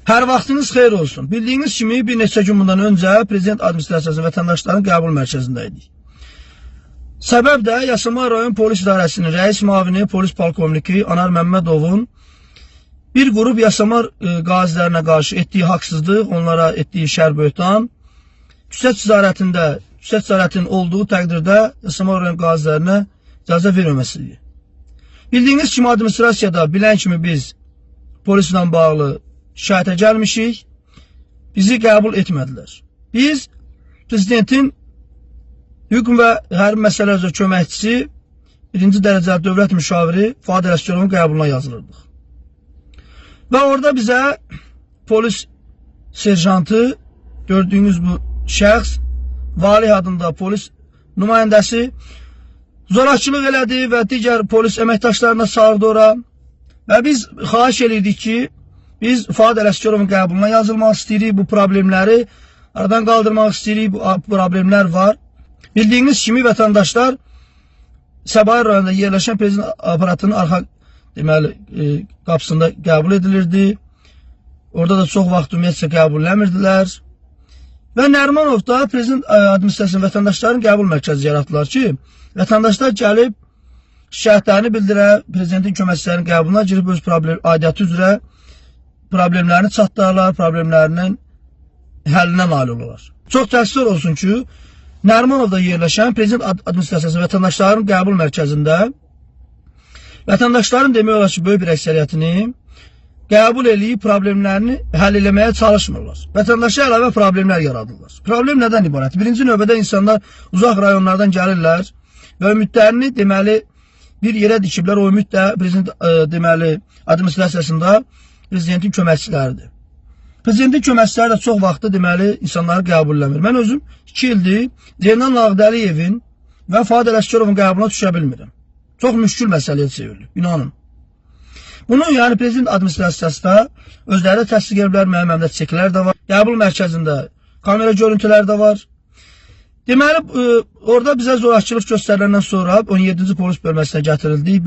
Hər vaxtınız xeyir olsun. Bildiyiniz kimi bir neçə gün bundan öncə Prezident Administrasiyasının vətəndaşların qəbul mərkəzində idik. Səbəb də Yasamal rayon polis idarəsinin rəis müavini polis polkovniki Anar Məmmədovun bir qrup Yasamal qazilərinə qarşı etdiyi haqsızlıq, onlara etdiyi şər böhtan, küçə ticarətində, küçə ticarətinin olduğu təqdirdə Yasamal rayon qazilərinə icazə verməməsidir. Bildiyiniz kimi administrasiyada bilən kimi biz polislə bağlı şikayətə gəlmişik. Bizi qəbul etmədilər. Biz prezidentin hüquq və hərbi məsələlər üzrə köməkçisi birinci dərəcəli dövlət müşaviri Fuad Ələsgərovun qəbuluna yazılırdıq. Və orada bizə polis serjantı gördüyünüz bu şəxs Valih adında polis nümayəndəsi zorakılıq elədi və digər polis əməkdaşlarına çağırdı ora. Və biz xahiş eləyirdik ki, biz Fuad Ələsgərovun qəbuluna yazılmaq istəyirik, bu problemləri aradan qaldırmaq istəyirik, bu problemlər var. Bildiyiniz kimi vətəndaşlar Səbail rayonunda yerləşən prezident aparatının arxa deməli qapısında qəbul edilirdi. Orada da çox vaxt ümumiyyətcə qəbul eləmirdilər. Və Nərimanovda prezident administrasiyasının vətəndaşların qəbul mərkəzi yaratdılar ki, vətəndaşlar gəlib şikayətlərini bildirə, prezidentin köməkçilərinin qəbuluna girib öz problem aidiyyatı üzrə problemlərini çatdırarlar, problemlərinin həllinə nail olurlar. Çox təəssüf olsun ki, Nərimanovda yerləşən prezident administrasiyası vətəndaşların qəbul mərkəzində vətəndaşların demək olar ki, böyük bir əksəriyyətini qəbul eləyib problemlərini həll eləməyə çalışmırlar. Vətəndaşa əlavə problemlər yaradırlar. Problem nədən ibarət? Birinci növbədə insanlar uzaq rayonlardan gəlirlər və ümidlərini deməli bir yerə dikiblər. O ümid də prezident deməli administrasiyasında prezidentin köməkçiləridir. Prezidentin köməkçiləri də çox vaxtı deməli insanları qəbul eləmir. Mən özüm 2 ildir Zeynal Ağdəliyevin və Fuad Ələsgərovun qəbuluna düşə bilmirəm. Çox müşkül məsələyə çevrilib, inanın. Bunu yəni prezident administrasiyasında özləri də təsdiq ediblər, mənim əlimdə çeklər də var. Qəbul mərkəzində kamera görüntüləri də var. Deməli, orada bizə zorakılıq göstəriləndən sonra 17-ci polis bölməsinə gətirildik.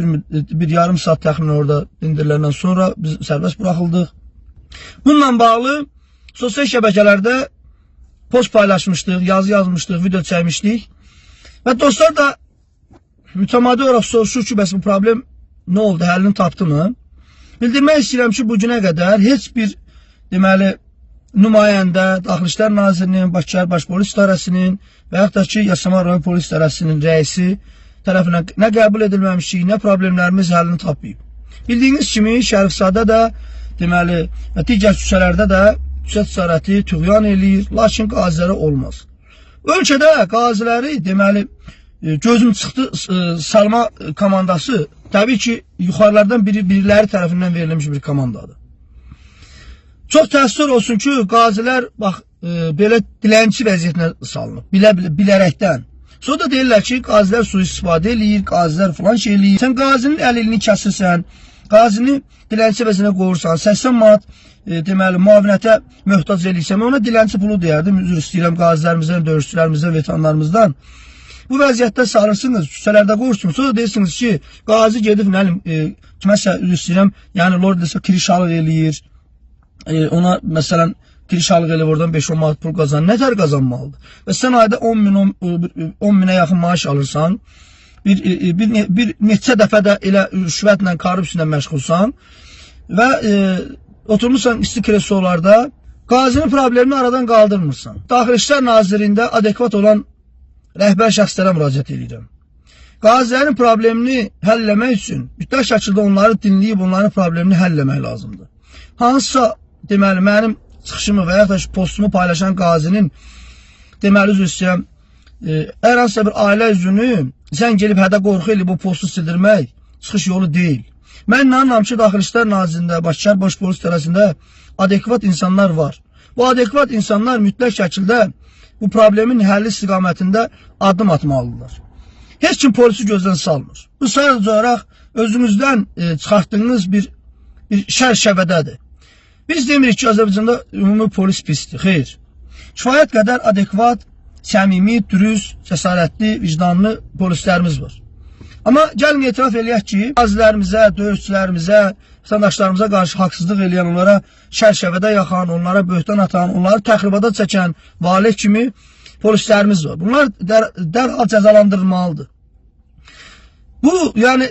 Bir yarım saat təxminən orada dindiriləndən sonra biz sərbəst buraxıldıq. Bununla bağlı sosial şəbəkələrdə post paylaşmışdıq, yazı yazmışdıq, video çəkmişdik. Və dostlar da mütəmadi olaraq soruşur ki, bəs bu problem nə oldu, həllini tapdı mı? Bildirmək istəyirəm ki, bu günə qədər heç bir deməli nümayəndə Daxili İşlər Nazirinin, Bakı Şəhər Baş Polis İdarəsinin və yaxud da ki, Yasamal rayon Polis İdarəsinin rəisi tərəfindən nə qəbul edilməmişik, nə problemlərimiz həllini tapmayıb. Bildiyiniz kimi Şərifzadə də deməli və digər küçələrdə də küçə ticarəti tüğyan eləyir, lakin qazilərə olmaz. Ölkədə qaziləri deməli gözüm çıxdı salma komandası təbii ki, yuxarılardan biriləri tərəfindən verilmiş bir komandadır. Çox təəssüf olsun ki, qazilər bax belə dilənçi vəziyyətinə salınıb, bilə, bilərəkdən. Sonra da deyirlər ki, qazilər sui-istifadə eləyir, qazilər falan şey eləyir. Sən qazinin əlini kəsirsən, qazini dilənçi vəziyyətinə qoyursan, 80 manat deməli müavinətə möhtac eləyirsən. Mən ona dilənçi pulu deyərdim. Üzr istəyirəm qazilərimizdən, döyüşçülərimizdən, veteranlarımızdan. Bu vəziyyətdə sarırsınız, küçələrdə qoyursunuz. Sonra deyirsiniz ki, qazi gedib nə bilim, kiməsə üzr istəyirəm, yəni lord desə kirişalıq eləyir. Ona məsələn kirişalıq eləyib oradan 5-10 manat pul qazanır. Nətər qazanmalıdır? Və sən ayda 10 min, 10 minə yaxın maaş alırsan, bir neçə dəfə də elə rüşvətlə, korrupsiya ilə məşğulsan və oturmursan isti kresolarda, qazinin problemini aradan qaldırmırsan. Daxili İşlər Nazirliyində adekvat olan rəhbər şəxslərə müraciət edirəm. Qazilərin problemini həll eləmək üçün mütləq şəkildə onları dinləyib onların problemini həll eləmək lazımdır. Hansısa deməli mənim çıxışımı və yaxud da ki, postumu paylaşan qazinin deməli üzr istəyirəm, hər hansısa bir ailə üzvünü zəng gelib hədə qorxu eləyib bu postu sildirmək çıxış yolu deyil. Mən inanıram ki, Daxili İşlər Nazirliyində, Bakı Şəhər Baş Polis İdarəsində adekvat insanlar var. Bu adekvat insanlar mütləq şəkildə bu problemin həlli istiqamətində addım atmalıdırlar. Heç kim polisi gözdən salmır. Bu sadəcə olaraq özünüzdən çıxartdığınız bir şər şəbədədir. Biz demirik ki, Azərbaycanda ümumi polis pisdir. Xeyr. Kifayət qədər adekvat, səmimi, dürüst, cəsarətli, vicdanlı polislərimiz var. Amma gəlin etiraf eləyək ki, qazilərimizə, döyüşçülərimizə, vətəndaşlarımıza qarşı haqsızlıq eləyən, onlara şərşəvədə yaxan, onlara böhtan atan, onları təxribata çəkən valeh kimi polislərimiz var. Bunlar dərhal cəzalandırılmalıdır. Bu, yəni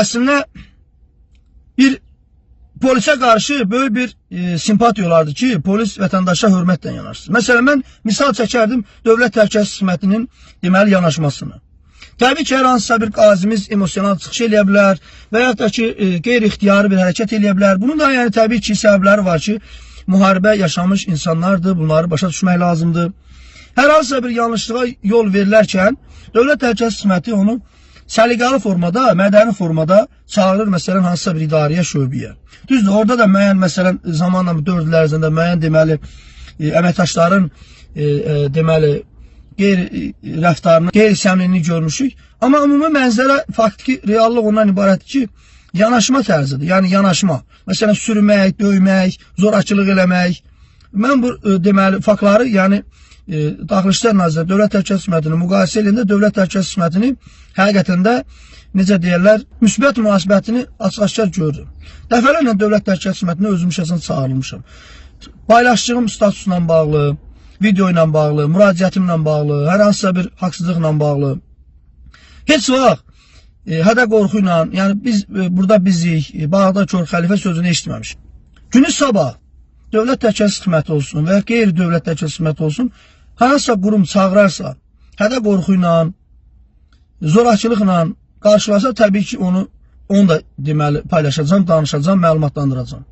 əslində bir polisə qarşı böyük bir simpatiya olardı ki, polis vətəndaşa hörmətlə yanaşsın. Məsələn, mən misal çəkərdim Dövlət Təhlükəsizlik Xidmətinin deməli yanaşmasını. Təbii ki, hər hansısa bir qazimiz emosional çıxış eləyə bilər və yaxud da ki, qeyri-ixtiyari bir hərəkət eləyə bilər. Bunun da yəni təbii ki, səbəbləri var ki, müharibə yaşamış insanlardır, bunları başa düşmək lazımdır. Hər hansısa bir yanlışlığa yol verilərkən Dövlət Təhlükəsizlik Xidməti onu səliqəli formada, mədəni formada çağırır məsələn hansısa bir idarəyə, şöbəyə. Düzdür, orada da müəyyən məsələn zamanla 4 il ərzində müəyyən deməli əməkdaşların deməli qeyri rəftarını, qeyri-səmimiliyi görmüşük. Amma ümumi mənzərə faktiki reallıq ondan ibarətdir ki, yanaşma tərzidir. Yəni yanaşma. Məsələn sürmək, döymək, zorakılıq eləmək. Mən bu deməli faktları, yəni Daxili İşlər Nazirliyi Dövlət Təhlükəsizlik Xidmətini müqayisə edəndə Dövlət Təhlükəsizlik Xidmətini həqiqətən də necə deyirlər, müsbət münasibətini açıq-aşkar görürəm. Dəfələrlə Dövlət Təhlükəsizlik Xidmətinə özüm şəxsən çağırılmışam. Paylaşdığım statusla bağlı, video ilə bağlı, müraciətimlə bağlı, hər hansısa bir haqsızlıqla bağlı. Heç vaxt hədə qorxu ilə, yəni biz burada bizik, bağda kor xəlifə sözünü eşitməmişik. Günü sabah Dövlət Təhlükəsizlik Xidməti olsun və ya qeyri-dövlət təhlükəsizlik xidməti olsun, hansısa qurum çağırarsa, hədə qorxu ilə, zorakılıqla qarşılasa, təbii ki, onu da deməli paylaşacağam, danışacağam, məlumatlandıracağam.